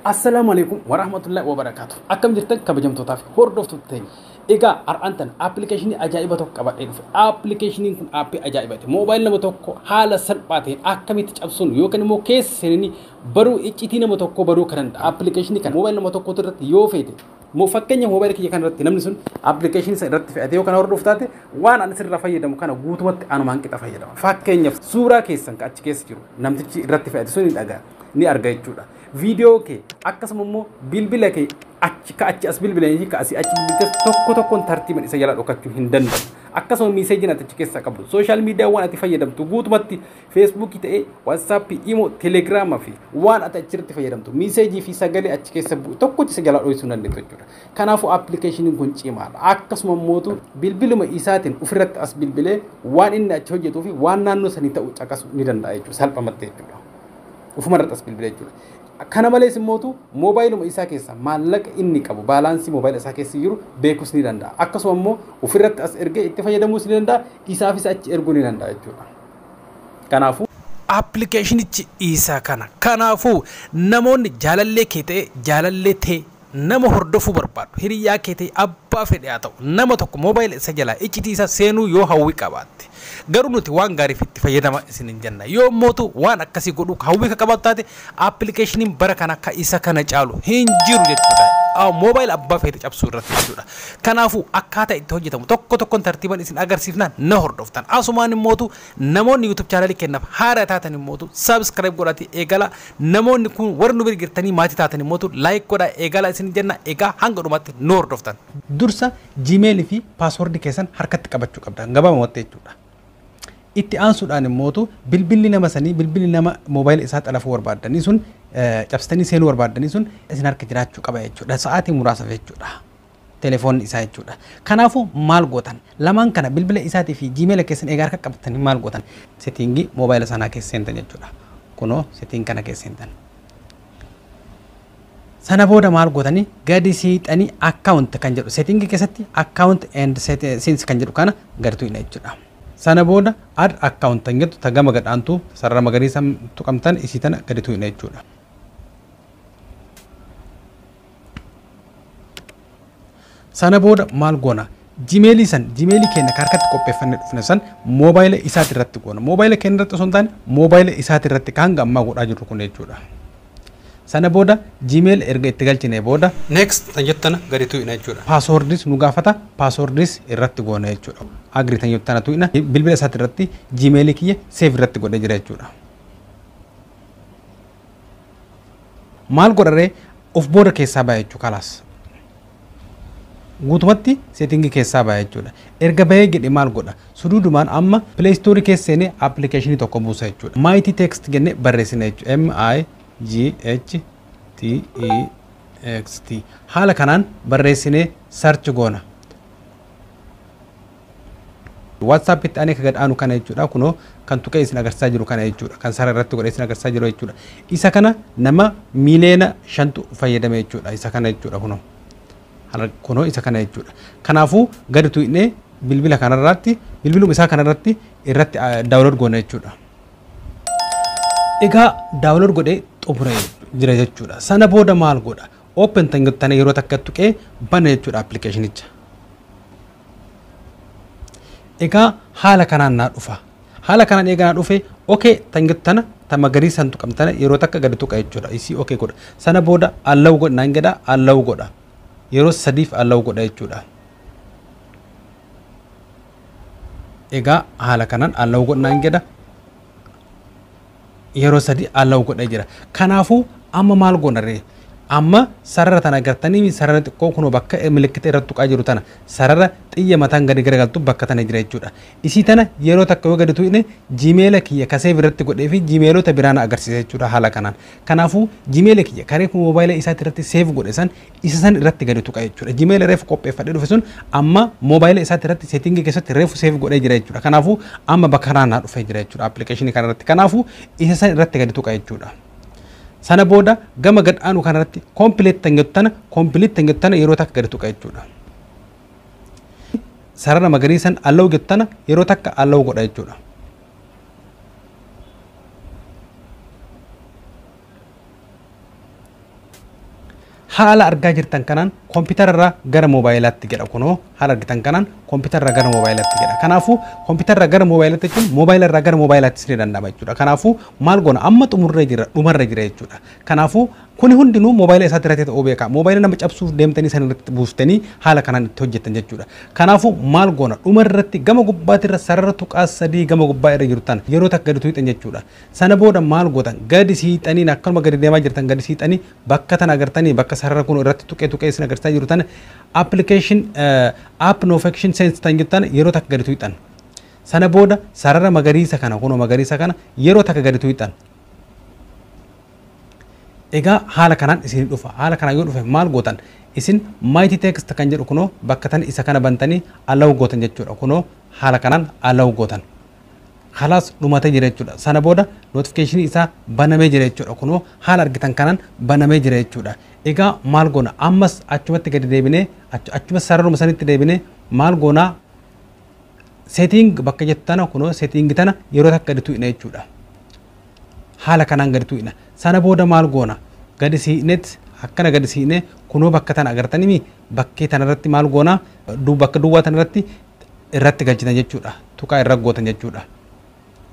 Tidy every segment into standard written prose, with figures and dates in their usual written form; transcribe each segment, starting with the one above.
Assalaamu alaikum warahmatullahi wabarakaatu. Akkam jirtan kabajamtootaaf hordoftoota teenya. Egaa har'aan tana appilikeeshinii ajaa'iba tokko qabadhee dhufe. Appilikeeshiniin kun aappii ajaa'ibaati. Moobaayil nama tokko haala salphaa ta'een akkamitti cabsuun yookaan immoo keessa seenanii baruu iccitii nama tokko baruu kan danda'u. Appilikeeshinii kana moobaayil nama tokkotu irratti yoo feete fakkeenya moobaayil kiyya kana irratti namni sun appilikeeshinii sana irratti fe'atee yookaan hordofu taate waan ani sirraa fayyadamu kana guutumatti anumaan qixa fayyadama. Fakkeenyaaf suuraa keessan kan achi keessa jiru namtichi irratti fe'ate sun ni dhaga'a ni arga jechuudha. Viidiyoo kee akkasuma immoo bilbila kee achi ka achi as bilbilanii fi ka asii achi bilbiltes tokko tokkoon tartiiban isa jala dhokachuu hin danda'u. Akkasuma miiseejiin ati achi keessaa qabdu sooshaal miidiyaawwan ati fayyadamtu guutumatti feesbuukii ta'ee waatsaappii, imoo, telegiraamaa fi waan ati achirratti fayyadamtu miiseejii fi sagalee achi keessa bu'u tokkochi isa jala dhoksuu hin dandeettu jechuudha. Kanaafuu appilikeeshiniin kun cimaadha. Akkasuma immoo bilbiluma isaatiin ofirratti as bilbilee waan inni achi hojjetuu fi waan naannoo sanii ta'u caqasuu ni danda'a jechuudha salphumatti jechuudha. Ofumarratti as bilbilee jechuudha. Kana malees immoo moobaayiluma isaa keessa maallaqa inni qabu baalaansii moobaayila isaa keessa jiru beekuus ni danda'a. Akkasuma immoo ofirratti as ergee itti fayyadamuus ni danda'a. Isaafis achi erguu ni danda'a jechuudha. Kanaafuu appilikeeshinichi isa kana. Kanaafuu namoonni jaalallee kee ta'e jaalallee ta'e nama hordofuu barbaadu hiriyaa kee ta'e abbaa fedhe haa ta'u nama tokko moobaayila isa jalaa iccitii isaa seenuu yoo hawwii qabaatte garuu nuti waan gaariif itti fayyadama isin hin jenna yoo mootu waan akkasii godhuu hawwii ka qabaatu taate appilikeeshiniin bara kana akka isa kana caalu hin jiru jechuudha. Moobaayila abbaa fedhe cabsuu irratti jechuudha. Kanaafuu akkaataa itti hojjetamu tokko tokkoon tartiiban isin agarsiifnaan na hordoftan. Asumaan immootu namoonni YouTube chaanalii kennaaf haara taatan immootu subscribe godhati eegala. Namoonni kun warri nu bira jirtanii maatii taatan immootu like godhaa eegala isin jenna. Egaa hanga dhumaatti nu hordoftan. Dursa Gmail fi paaswordii keessan harkatti qabachuu qabdan gabaabumatti jechuudha. Itti aansuudhaan immootu bilbilli nama sanii bilbilli nama moobaayila isaa xalafuu barbaaddanii sun cabsitanii seenuu barbaaddanii sun isin harka jiraachuu qaba jechuudha. Sa'aatii muraasaaf jechuudha. Telefoonni isaa jechuudha. Kanaafuu maal gootan? Lamaan kana bilbila isaatii fi Gmail keessan egaa harka qabatanii maal gootan? Seetiingii moobaayila sanaa keessa seentan jechuudha. Kunoo seetiin kana keessa seentan. Sana booda maal gootanii gadi siixanii akkaawunt kan jedhu seetiingii keessatti akkaawunt and settings kan jedhu kana gadi tuqna jechuudha. Sana booda add account kan jettu ta gama gadhaantu sarara magariisa tuqamtan isii tana gadi tuqna jechuudha. Sana booda maal goona? Gmailii san Gmailii keenya kan harkatti qopheeffannee dhufne san moobaayila isaati irratti goona. Moobaayila keenya irratti osoo hin taane moobaayila isaati irratti kan hanga ammaa godhaa jirru kun jechuudha. Sana booda Gmail erga itti galchine booda next kan jettana gadi tuqna jechuudha. Paaswordis nu gaafata paaswordis irratti goona jechuudha. Agri kan jettana tuqna bilbila isaati irratti Gmailii kiyya save irratti godhee jira jechuudha. Maal godharee of booda keessaa ba'a jechuudha kalaas. Guutumatti seetingii keessaa ba'a jechuudha. Erga bahee jedhe maal godha? Suduudumaan amma Play Store keessa seenee appilikeeshinii tokko buusa jechuudha. Mighty Text jennee barreessina jechuudha. M I G H T E X T. Haala kanaan barreessinee search goona. WhatsApp itti aanee kan gad aanu kana jechuudha. Kunoo kan tuqee isin agarsiisaa jiru kana jechuudha. Kan sarara irratti godhee isin agarsiisaa jiru jechuudha. Isa kana nama miiliyoona 5 fayyadame jechuudha. Isa kana jechuudha kunoo. Kunoo isa kana jechuudha. Kanaafuu gadi tuqnee bilbila kanarratti bilbiluma isaa kanarratti irratti daawulood goona jechuudha. Egaa daawulood godhee xumuree jira jechuudha. Sana booda maal godha? Open tan yeroo takka tuqee bana jechuudha appilikeeshinicha. Egaa haala kanaan naa dhufa. Haala kanaan egaa naa dhufe okay tan tana ta magariisaan tuqamtana yeroo takka gadi tuqa jechuudha. Isii okay godha. Sana booda allow godha naan jedha allow godha. Yeroo sadiif allow godha jechuudha. Egaa haala kanaan allow godha naan jedha. Yeroo sadi allow godha jira. Kanaafuu amma maal goona ree? Amma sarara tana agartanii sarara xiqqoo kunoo bakka milikkita irratti tuqaa jiru tana sarara xiyya mataan gadi garagaltu bakka tana jira jechuudha. Isii tana yeroo takka yoo gadi tuqne Gmail kiyya ka save irratti godhee fi Gmailota biraa na agarsiisa jechuudha haala kanaan. Kanaafuu Gmail kiyya karee kun moobaayila isaatti irratti save godhe san isa san irratti gadi tuqa jechuudha. Gmail reefu qopheeffadhee dhufe sun amma moobaayila isaatti irratti seetingii keessatti reefu save godhee jira jechuudha. Kanaafuu amma bakka kanaan naa dhufee jira jechuudha appilikeeshinii kana irratti. Kanaafuu isa san irratti gadi tuqa jechuudha. Sana booda gama gad aanu kanarratti complete tan jettu tana complete tan jettu tana yeroo takka gadi tuqa jechuudha. Sarara magariisan allow jettu tana yeroo takka allow godha jechuudha. Haala argaa jirtan kanaan kompiitararraa gara moobaayilatti jedha. Kunoo haala argitan kanaan kompiitararraa gara moobaayilatti jedha. Kanaafuu kompiitararraa gara moobaayilatti jechuun moobaayila gara moobaayilatti ni danda'ama jechuudha. Kanaafuu maal goona? Amma xumurree jira, dhumarra jira jechuudha. Kanaafuu kuni hundinuu moobaayila isaatti irratti ta'uu beeka. Moobaayila nama cabsuuf deemtanii san irratti buuftanii haala kanaan itti hojjettan jechuudha. Kanaafuu maal goona? Dhuma irratti gama gubbaatirra sarara tuqaa sadii gama gubbaa irra jiru tana yeroo takka gadi tuqxan jechuudha. Sana booda maal gootan? Gadi siixanii akkanuma gadi deemaa jirtan, gadi siixanii bakka tana agartanii, bakka sarara kun irratti tuqee tuqee isin agarsiisaa jiru tana, application app notification sense tan jettan yeroo takka gadi tuqxan. Sana booda sarara magariisa kana, kunoo magariisa kana yeroo takka gadi tuqxan. Egaa haala kanaan isin dhufa. Haala kanaan yoo dhufe maal gootan? Isin Mighty Text kan jedhu kunoo bakka tan isa kana bantanii allow gootan jechuudha. Kunoo haala kanaan allow gootan. Khalaas, dhumatee jira jechuudha. Sana booda notification isaa banamee jira jechuudha. Kunoo haala argitan kanaan banamee jira jechuudha. Egaa maal goona? Ammas achumatti gadi deebinee, achuma sararuma sanitti deebinee maal goona? Setting bakka jettu tana, kunoo setting tana yeroo takka gadi tuqna jechuudha. Haala kanaan gadi tuqna. Sana booda maal goona? Gadi siiqnet, akkana gadi siiqne, kunoo bakka tana agartanii, bakkee tanarratti maal goona? Bakka duwwaa tanarratti irratti galchitan jechuudha. Tuqaa irra gootan jechuudha.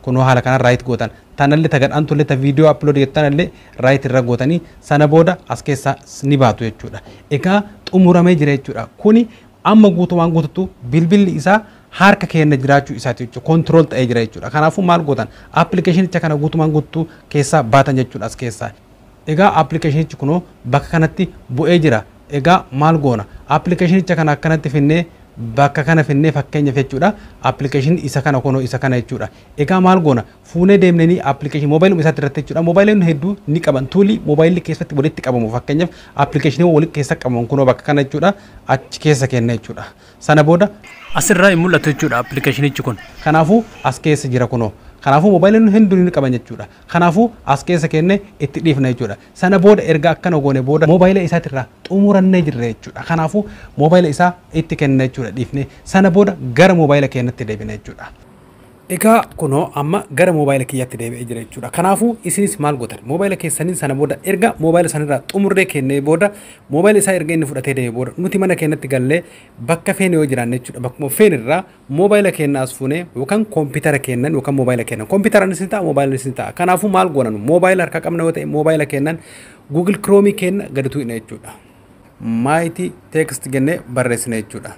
Kunoo haala kanaan right gootan. Tanallee ta gadhaantullee, ta viidiyoo upload jettanallee right irra gootanii sana booda as keessaa ni baatu jechuudha. Egaa xumuramee jira jechuudha. Kuni amma guutumaan guututu bilbilli isaa harka keenya jiraachuu isaati jechuudha. Control ta'ee jira jechuudha. Kanaafuu maal gootan? Appilikeeshinicha kana guutumaan guutuu keessaa baatan jechuudha as keessaa. Egaa appilikeeshinichi kunoo bakka kanatti bu'ee jira. Egaa maal goona? Appilikeeshinicha kana akkanatti finnee, bakka kana finnee, fakkeenyaaf jechuudha. Appilikeeshinii isa kana, kunoo isa kana jechuudha. Egaa maal goona? Fuunee deemnanii appilikeeshinii moobaayiluma isaatti irratti jechuudha. Moobaayiliin hedduu ni qaban, tuulii moobaayilli keessatti walitti qabamu, fakkeenyaaf appilikeeshinii walitti keessa qabamu kunoo bakka kana jechuudha, achi keessa kenna jechuudha. Sana booda asirraa hin mul'atu jechuudha appilikeeshinichi kun. Kanaafuu as keessa jira kunoo. Kanaafuu moobaayiliin hedduun ni qaban jechuudha. Kanaafuu as keessa kennee itti dhiifna jechuudha. Sana booda erga akkana goone booda moobaayila isaatirraa xumurannee jirra jechuudha. Kanaafuu moobaayila isaa itti kenna jechuudha dhiifne. Sana booda gara moobaayila keenyatti deebina jechuudha. Egaa kunoo amma gara moobaayila kiyyaatti deebi'ee jira jechuudha. Kanaafuu isinis maal gootan? Moobaayila keessaniin sana booda erga moobaayila sanirraa xumurree kennee booda, moobaayila isaa erga inni fudhatee deeme booda, nuti mana keenyatti gallee bakka feene yoo jiraanne jechuudha. Bakkuma feene irraa moobaayila keenya as fuunee yookaan koompitara keenyan yookaan moobaayila keenyan, koompitaran isin ta'a, moobaayila isin ta'a. Kanaafuu maal goonan? Moobaayila harka qabna yoo ta'e moobaayila keenyan Google Chrome keenya gadi tuqna jechuudha. Mighty Text jennee barreessina jechuudha.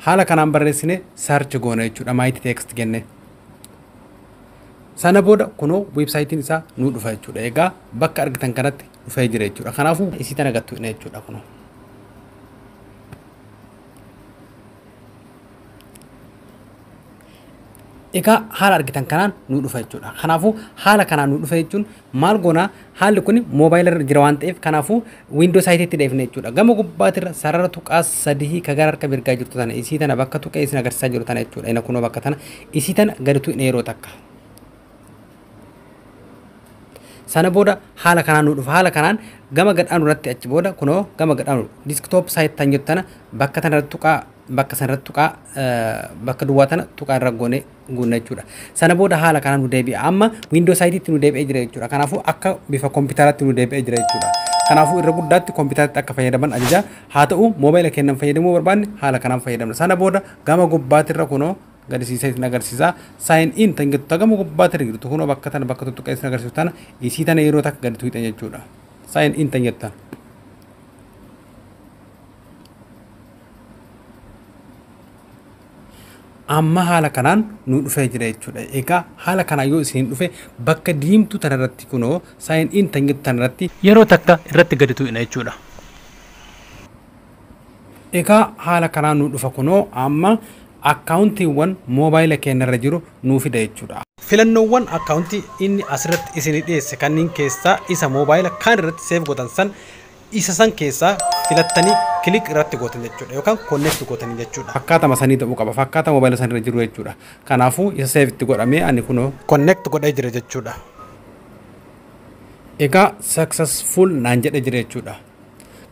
Haala kanaan barreessine search goona jechuudha, Mighty Text jenne. Sana booda kunoo weebsaayitiin isaa nuu dhufa jechuudha. Egaa bakka argitan kanatti dhufee jira jechuudha. Kanaafuu isii tana gattu jechuudha kunoo. Egaa haala argitan kanaan nuu dhufa jechuudha. Kanaafuu haala kanaan nuu dhufa jechuun maal goonaa? Haalli kun moobaayila irra jira waan ta'eef, kanaafuu window siteitti dheefne jechuudha. Gama gubbaatirra sarara tuqaa sadii ka gara harka mirgaa jirtu tana, isii tana bakka tuqee isin agarsiisaa jiru tana jechuudha. Ina kunoo bakka tana isii tana gadi tuqne yeroo takka. Sana booda haala kanaan nuu dhufa. Haala kanaan gama gadhaanu irratti achi booda kunoo gama gadhaanu desktop site tan jettu tana bakka tana irratti tuqaa, bakka sana irratti tuqaa, bakka duwwaa tana tuqaa irra goone guunna jechuudha. Sana booda haala kanaan nu deebi'a. Amma window siteitti nu deebi'ee jira jechuudha. Kanaafuu akka bifa kompiitaraatti nu deebi'ee jira jechuudha. Kanaafuu irra guddaatti kompiitaratti akka fayyadaman ajaja. Haa ta'u, moobaayila keenyan fayyadamuu barbaanne haala kanaan fayyadamna. Sana booda gama gubbaatirra kunoo gadisiisee isin agarsiisa. Sign in tan jettu gama gubbaatirra jirtu, kunoo bakka tana, bakka tuttuqee isin agarsiisu tana, isii tana yeroo takka gadi tuqxan jechuudha. Sign in tan jettan. Amma haala kanaan nu dhufee jira jechuudha. Egaa haala kanaan yoo isin dhufe bakka diimtuu tanarratti, kunoo sign in tan jettu tanarratti yeroo takka irratti gadi tuqna jechuudha. Egaa haala kanaan nu dhufa, kunoo amma akkaawuntiiwwan moobaayila keenyarra jiru nuu fida jechuudha. Filannoowwan akkaawuntii inni asirratti isinii dhiyeesse kanneen keessaa isa moobaayila kaan irratti save gootan san, isa san keessaa filattanii click irratti gootan jechuudha yookaan connect gootanii jechuudha. Fakkaatama sanii ta'uu qaba, fakkaata moobaayila sanirra jiru jechuudha. Kanaafuu isa save itti godhamee ani kunoo connect godhee jira jechuudha. Egaa successful naan jedhe jira jechuudha.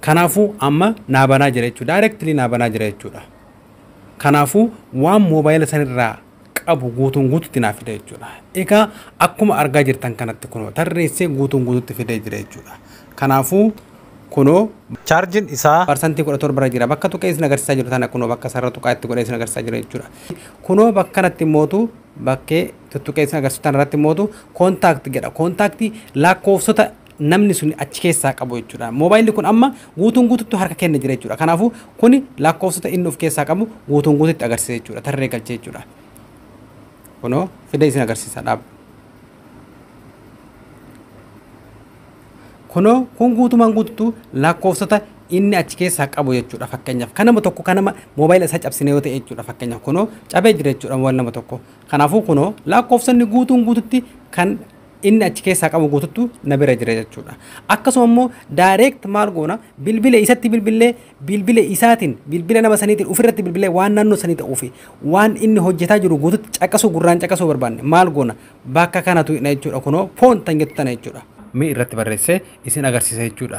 Kanaafuu amma naa banaa jira jechuudha. Directly naa banaa jira jechuudha. Kanaafuu waan moobaayila sanirraa qabu guutuun guututti naaf fida jechuudha. Egaa akkuma argaa jirtan kanatti kunoo tarreessee guutuun guututti fidee jira jechuudha. Kanaafuu kunoo Chaarjiin isaa 17% irra jira. Bakka tuqee isin agarsiisaa jiru tana kunoo bakka sarara tuqaa itti godhee isin agarsiisaa jira jechuudha. Kunoo bakka kanatti mootu bakkee tuttuqee isin agarsiisu tana irratti mootu contact jedha. Kontaaktii lakkoofsota namni sun achi keessaa qabu jechuudha. Moobaayilli kun amma guutuun guututti harka kenna jira jechuudha. Kanaafuu kuni lakkoofsota inni of keessaa qabu guutuun guututti agarsiisa jechuudha. Tarree galchee jechuudha. Kunoo fidee isin agarsiisa dhaaba. Kunoo kun guutumaan guututu lakkoofsota inni achi keessaa qabu jechuudha. Fakkeenyaaf kan nama tokko kan nama moobaayila isaa cabsine yoo ta'e jechuudha. Fakkeenyaaf kunoo cabee jira jechuudha moobaayila nama tokko. Kanaafuu kunoo lakkoofsonni guutuun guututti kan inni achi keessaa qabu guututtu na bira jira jechuudha. Akkasuma immoo direct maal goona bilbila isatti bilbilee bilbila isaatiin bilbila nama saniitiin ofirratti bilbilee waan naannoo sanii ta'uu fi waan inni hojjetaa jiru guututti caqasuu gurraan caqasuu barbaanne maal goona bakka kanatu hidha jechuudha. Kunoo phone tan jettu tana jechuudha. Mi irratti barreessee isin agarsiisa jechuudha.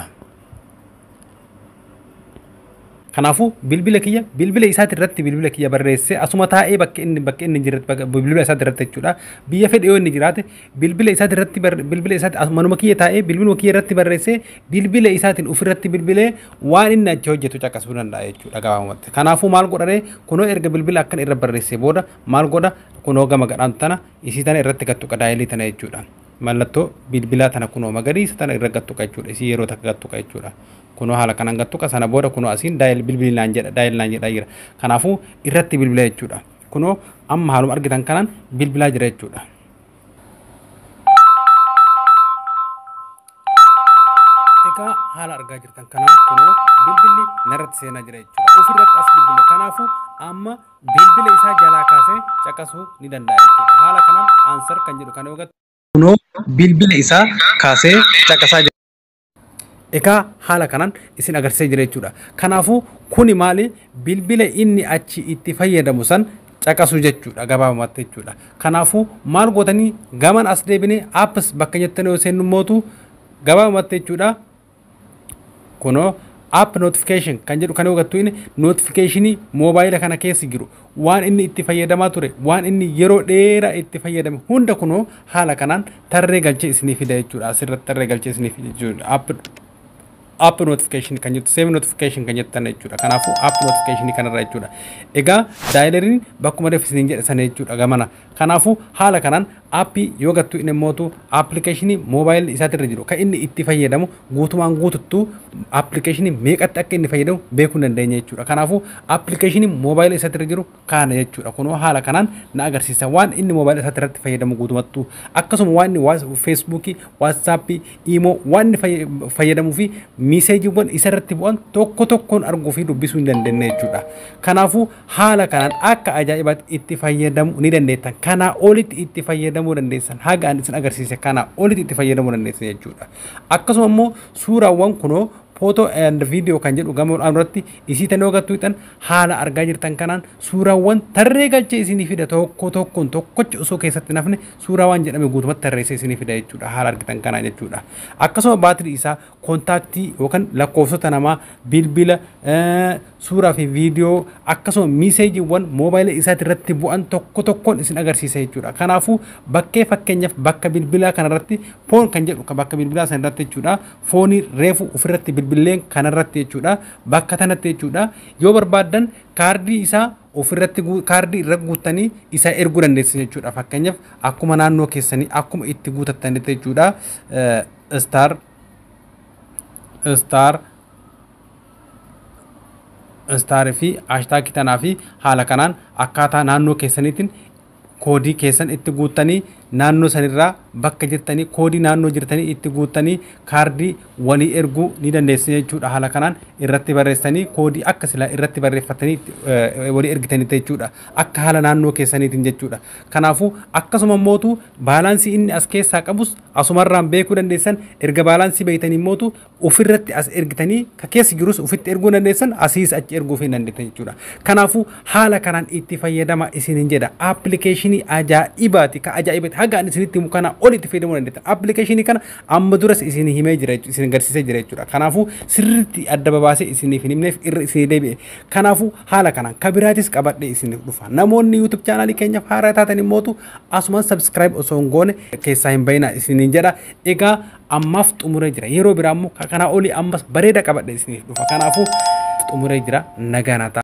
Kanaafuu bilbila kiyya bilbila isaati irratti bilbila kiyya barreessee asuma taa'ee bakka inni jirutti bilbila isaati irratti jechuudha. Biyya fedhe yoo inni jiraate bilbila isaati irratti bilbila isaati manuma kiyya taa'ee bilbiluma kiyya irratti barreessee bilbila isaatiin ofirratti bilbilee waan inni achi hojjetu caqasuu danda'a jechuudha gabaabumatti. Kanaafuu maal godharee kunoo erga bilbila akkan irra barreessee booda maal godha kunoo gama gadhaan tana isii tana irratti gattuqa dialii tana jechuudha. Mallattoo bilbilaa tana kunoo magariisa tana irra gattuqa jechuudha. Isii yeroo takka gattuqa jechuudha. Kunoo haala kanaan gattuqa sana booda kunoo asiin dial bilbilii naan jedha dial naan jedhaa jira. Kanaafuu irratti bilbila jechuudha. Kunoo amma haaluma argitan kanaan bilbilaa jira jechuudha. Egaa haala argaa jirtan kanaan kunoo bilbilli narratti seenaa jira jechuudha. Ofirratti as bilbila. Kanaafuu amma bilbila isaa jalaa kaasee caqasuu ni danda'a jechuudha. Haala kanaan answer kan jedhu kana yoo kunoo bilbila isaa kaasee caqasaa jira. Egaa haala kanaan isin agarsiisee jira jechuudha. Kanaafuu kuni maali bilbila inni achi itti fayyadamu san caqasu jechuudha gabaabumatti jechuudha. Kanaafuu maal gootanii gaman as deebinee apps bakka jettanii yoo seennu mootu gabaabumatti jechuudha. Kunoo app notification kan jedhu kan yoo gattu inni notificationii moobaayila kana keessa jiru waan inni itti fayyadamaa ture waan inni yeroo dheeraa itti fayyadame hunda kunoo haala kanaan tarree galchee isinii fida jechuudha. Asirratti tarree galchee isinii fida jechuudha. App notification kan jettu save notification kan jettan jechuudha. Kanaafuu app notification kanarra jechuudha. Egaa dialeriin bakkuma reef isiniin jedhe sana jechuudha gamana. Kanaafuu haala kanaan aappii yoo gattu inni mootu appilikeeshinii moobaayilii isaatirra jiru kan inni itti fayyadamu guutumaan guututtuu appilikeeshinii meeqatti akka inni fayyadamu beekuu hin dandeenya jechuudha. Kanaafuu appilikeeshinii moobaayilii isaatirra jiru kana jechuudha. Kunoo haala kanaan na agarsiisa waan inni moobaayilii isaatirratti fayyadamu guutumattuu akkasuma waan inni feesbuukii, waatsaappii, iimoo waan inni fayyadamuu fi miiseejiiwwan isarratti bu'an tokko tokkoon arguu fi dubbisuu hin dandeenye jechuudha. Kanaafuu haala kanaan akka ajaa'ibaatti itti fayyadamuu ni dandeettan. Kanaa olitti itti fayyadamuu dandeessan. Haga ani isin agarsiise kanaa olitti itti fayyadamuu dandeessan jechuudha. Akkasuma immoo suuraawwan kunoo photo and video kan jedhu gama irratti isii tan yoo gattu hixan haala argaa jirtan kanaan suuraawwan tarree galchee isinii fida tokko tokkoon tokkochi osoo keessatti nafne suuraawwan jedhame guutumatti tarreessee isinii fida jechuudha haala argitan kanaan jechuudha. Akkasuma baatirii isaa kontaaktii yookaan lakkoofsota namaa bilbila suuraa fi viidiyoo akkasuma miiseejiiwwan moobaayila isaati irratti bu'an tokko tokkoon isin agarsiisa jechuudha. Kanaafuu bakkee fakkeenyaaf bakka bilbilaa kanarratti phone kan jedhu bakka bilbilaa sana irratti jechuudha. Foonii reefu ofirratti bilbileen kanarratti jechuudha. Bakka tanatti jechuudha. Yoo barbaaddan kaardii isaa ofirratti kaardii irra guuttanii isa erguu dandeessan jechuudha. Fakkeenyaaf akkuma naannoo keessanii akkuma itti guutattanitti jechuudha. Star star star fi hashtagii tanaa fi haala kanaan akkaataa naannoo keessaniitiin koodii keessan itti guuttanii naannoo sanirraa bakka jirtanii koodii naannoo jirtanii itti guuttanii kaardii walii erguu ni dandeessan jechuudha. Haala kanaan irratti barreessanii koodii akka silaa irratti barreeffatanii walii ergitanii jechuudha. Akka haala naannoo keessaniitiin jechuudha. Kanaafuu akkasuma mootu baalaansii inni as keessaa qabus asumarraan beekuu dandeessan erga baalaansii beeytanii mootu ofirratti as ergitanii ka keessa jirus ofitti erguu dandeessan asiis achi erguu fi dandeessan jechuudha. Kanaafuu haala kanaan itti fayyadama isiniin jedha. Appilikeeshinii ajaa'ibaati ka ajaa'ibaati. Haga ani isinitti himu kana olitti fayyadamuu dandeettan. Appilikeeshinii kana amma duras isin himee jira jechuudha, isin agarsiisee jira jechuudha. Kanaafuu sirriitti adda babaasee isiniif hin himneef irra isinii deebi'e. Kanaafuu haala kanaan kabiraatis qabadhee isiniif dhufa. Namoonni YouTube chaanaalii keenyaaf haaraa taatan immootu asumaan subscribe osoo hin goone keessaa hin bayinaa isiniin jedha. Egaa ammaaf xumuree jira. Yeroo biraa immoo kanaa olii ammas bareeda qabadhee isiniif dhufa. Kanaafuu xumuree jira, nagaa naa ta'a.